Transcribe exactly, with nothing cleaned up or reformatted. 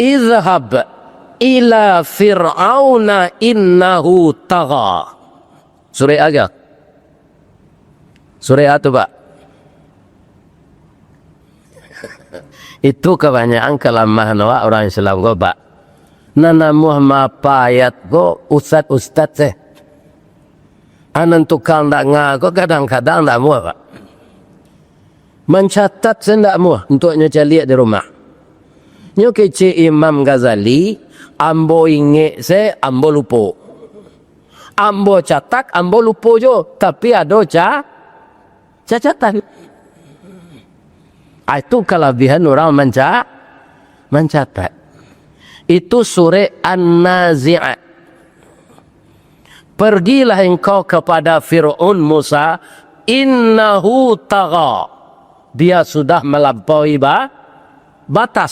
"Izhab ila Fir'auna innahu tagha." Surek aja. Surek a tu, Pak? Itu kabanyakan kalamahan awak urang Islam ko, Pak. Nan namuah maapa ayat ko ustad-ustad se. Anan tukang ndak nga ko kadang-kadang ndak muah, Pak. Mancatat se ndak muah untuak nyo caliak di rumah. Nyo kecek Imam Ghazali, ambo ingek se, ambo lupo. Ambo catat, ambo lupo jo, tapi ado ca-, cacatan. Ah, itu kalabihan urang manca-, mancatat. Itu surek An-Nazi'at. "Pergilah engkau kepada Fir'aun Musa, innahu tagha." Dia sudah melampaui ba-, batas.